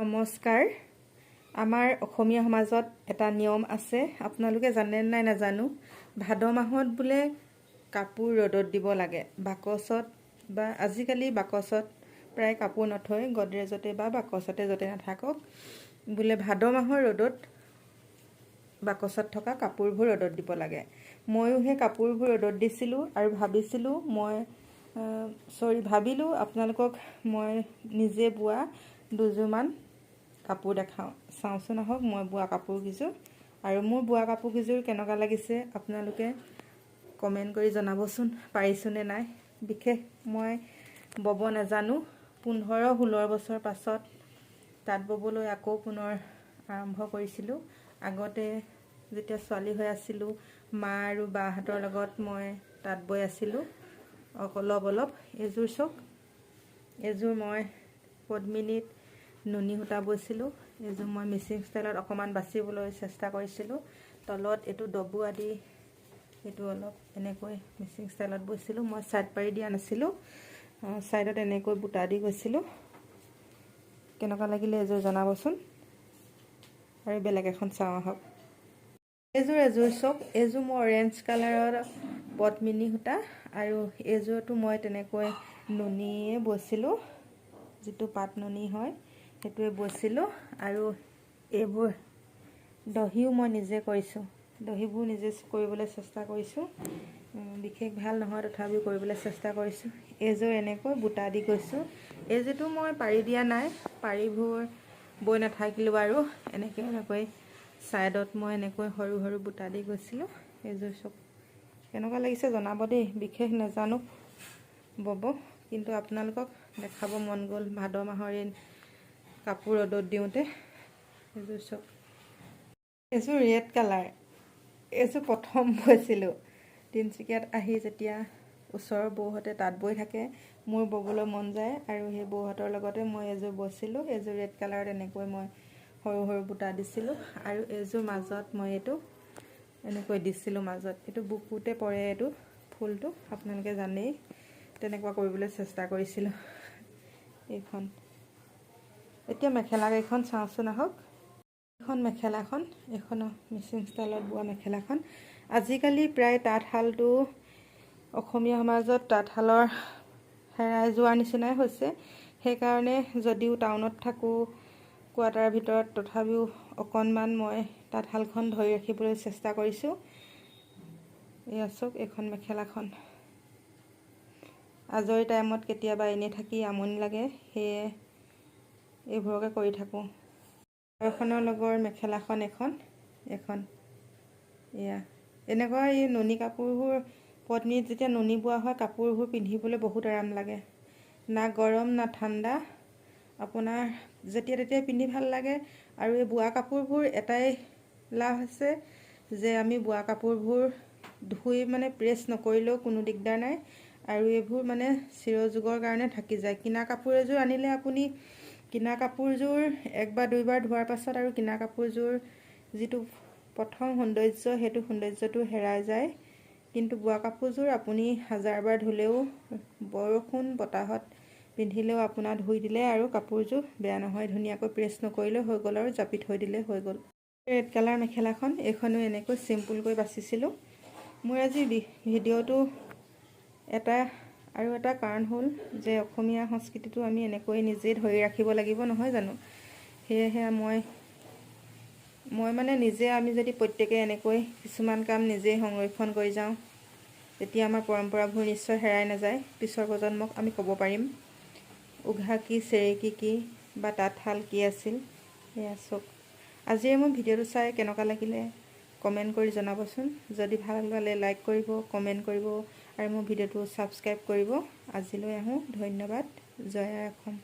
নমস্কাৰ। আমাৰ অসমীয়া সমাজত এটা নিয়ম আছে, আপোনালোকে জানে নাই নাজানো। ভাদ মাহত বোলে কাপোৰ ৰ'দত দিব লাগে বাকচত, বা আজিকালি বাকচত প্ৰায় কাপোৰ নথয়, গডৰেজতে বা বাকচতে য'তে নাথাকক, বোলে ভাদ মাহৰ ৰ'দত বাকচত থকা কাপোৰবোৰ ৰ'দত দিব লাগে। ময়ো সেই কাপোৰবোৰ ৰ'দত দিছিলোঁ আৰু ভাবিছিলোঁ মই, চৰি, ভাবিলোঁ আপোনালোকক মই নিজে বোৱা দুযোৰমান কাপোৰ দেখাওঁ। চাওঁচোন আহক মই বোৱা কাপোৰকেইযোৰ, আৰু মোৰ বোৱা কাপোৰকেইযোৰ কেনেকুৱা লাগিছে আপোনালোকে কমেণ্ট কৰি জনাবচোন, পাৰিছোঁনে নাই। বিশেষ মই বব নাজানো। 15-16 বছৰ পাছত তাঁত ববলৈ আকৌ পুনৰ আৰম্ভ কৰিছিলোঁ। আগতে যেতিয়া ছোৱালী হৈ আছিলোঁ, মা আৰু বাহঁতৰ লগত মই তাঁত বৈ আছিলোঁ অলপ অলপ। এইযোৰ চাওক, এইযোৰ মই পদ্মিনীত নুনি সূতা বৈছিলোঁ। এইযোৰ মই মিচিং ষ্টাইলত অকণমান বাচিবলৈ চেষ্টা কৰিছিলোঁ। তলত এইটো ডবু আদি, এইটো অলপ এনেকৈ মিচিং ষ্টাইলত বৈছিলোঁ। মই ছাইড পাৰি দিয়া নাছিলোঁ, ছাইডত এনেকৈ বুটা দি গৈছিলোঁ। কেনেকুৱা লাগিলে এইযোৰ জনাবচোন। আৰু বেলেগ এখন চাওঁ আহক। এইযোৰ এযোৰ চাওক, এইযোৰ মই অৰেঞ্জ কালাৰৰ পদ্মিনী সূতা, আৰু এইযোৰতো মই তেনেকৈ নুনিয়ে বৈছিলোঁ, যিটো পাট নুনি হয় সেইটোৱে বৈছিলোঁ। আৰু এইবোৰ দহিও মই নিজে কৰিছোঁ, দহিবোৰ নিজে কৰিবলৈ চেষ্টা কৰিছোঁ। বিশেষ ভাল নহয়, তথাপিও কৰিবলৈ চেষ্টা কৰিছোঁ। এইযোৰ এনেকৈ বুটা দি গৈছোঁ। এইযোৰটো মই পাৰি দিয়া নাই, পাৰিবোৰ বৈ নাথাকিলোঁ আৰু এনেকৈ এনেকৈ ছাইডত মই এনেকৈ সৰু সৰু বুটা দি গৈছিলোঁ। এইযোৰ চাওক, কেনেকুৱা লাগিছে জনাব দেই। বিশেষ নাজানো বব, কিন্তু আপোনালোকক দেখাব মন গ'ল ভাদ মাহৰ এই কাপোৰ ৰ'দত দিওঁতে। এইযোৰ চাওক, এইযোৰ ৰেড কালাৰ। এইযোৰ প্ৰথম বৈছিলোঁ তিনিচুকীয়াত আহি। যেতিয়া ওচৰৰ বৌহঁতে তাঁত বৈ থাকে, মোৰ ব'বলৈ মন যায় আৰু সেই বৌহঁতৰ লগতে মই এযোৰ বৈছিলোঁ। এইযোৰ ৰেড কালাৰত এনেকৈ মই সৰু সৰু বুটা দিছিলোঁ আৰু এইযোৰ মাজত মই এইটো এনেকৈ দিছিলোঁ। মাজত এইটো বুকুতে পৰে এইটো ফুলটো, আপোনালোকে জানেই। তেনেকুৱা কৰিবলৈ চেষ্টা কৰিছিলোঁ এইখন। এতিয়া মেখেলা কেইখন চাওঁচোন আহক। এইখন মেখেলাখন, এইখন মিচিং ষ্টাইলত বোৱা মেখেলাখন। আজিকালি প্ৰায় তাঁতশালটো অসমীয়া সমাজত তাঁতশালৰ হেৰাই যোৱাৰ নিচিনাই হৈছে। সেইকাৰণে যদিও টাউনত থাকোঁ কোৱাৰ্টাৰৰ ভিতৰত, তথাপিও অকণমান মই তাঁতশালখন ধৰি ৰাখিবলৈ চেষ্টা কৰিছোঁ। এয়া চাওক এইখন মেখেলাখন। আজৰি টাইমত কেতিয়াবা এনেই থাকি আমনি লাগে, সেয়ে এইবোৰকে কৰি থাকোঁ। এখনৰ লগৰ মেখেলাখন এখন এখন এয়া এনেকুৱা। এই নুনি কাপোৰবোৰ, পদ্মিনীত যেতিয়া নুনি বোৱা হয়, কাপোৰবোৰ পিন্ধিবলৈ বহুত আৰাম লাগে। না গৰম না ঠাণ্ডা, আপোনাৰ যেতিয়া তেতিয়া পিন্ধি ভাল লাগে। আৰু এই বোৱা কাপোৰবোৰ এটাই লাভ আছে যে আমি বোৱা কাপোৰবোৰ ধুই মানে প্ৰেছ নকৰিলেও কোনো দিগদাৰ নাই আৰু এইবোৰ মানে চিৰযুগৰ কাৰণে থাকি যায়। কিনা কাপোৰ এযোৰ আনিলে আপুনি কিনা কাপোৰযোৰ এক বা দুইবাৰ ধোৱাৰ পাছত আৰু কিনা কাপোৰযোৰ যিটো প্ৰথম সৌন্দৰ্য, সেইটো সৌন্দৰ্যটো হেৰাই যায়। কিন্তু বোৱা কাপোৰযোৰ আপুনি হাজাৰবাৰ ধুলেও, বৰষুণ বতাহত পিন্ধিলেও, আপোনাৰ ধুই দিলে আৰু কাপোৰযোৰ বেয়া নহয়। ধুনীয়াকৈ প্ৰেছ নকৰিলেও হৈ গ'ল আৰু জাপি থৈ দিলে হৈ গ'ল। ৰেড কালাৰ মেখেলাখন, এইখনো এনেকৈ চিম্পুলকৈ বাচিছিলোঁ। মোৰ আজি ভিডিঅ'টো এটা আৰু এটা কাৰণ হ'ল যে অসমীয়া সংস্কৃতিটো আমি এনেকৈ নিজেই ধৰি ৰাখিব লাগিব, নহয় জানো? সেয়েহে মই মই মানে নিজে আমি যদি প্ৰত্যেকে এনেকৈ কিছুমান কাম নিজেই সংৰক্ষণ কৰি যাওঁ, তেতিয়া আমাৰ পৰম্পৰাবোৰ নিশ্চয় হেৰাই নাযায়। পিছৰ প্ৰজন্মক আমি ক'ব পাৰিম উঘা কি, চেৰেকী কি বা তাঁতশাল কি আছিল। সেয়া চাওক। আজিৰ মোৰ ভিডিঅ'টো চাই কেনেকুৱা লাগিলে কমেণ্ট কৰি জনাবচোন। যদি ভাল পালে লাইক কৰিব, কমেণ্ট কৰিব আৰু মোৰ ভিডিঅ'টো ছাবস্ক্ৰাইব কৰিব। আজিলৈ আহোঁ, ধন্যবাদ। জয় আই অসম।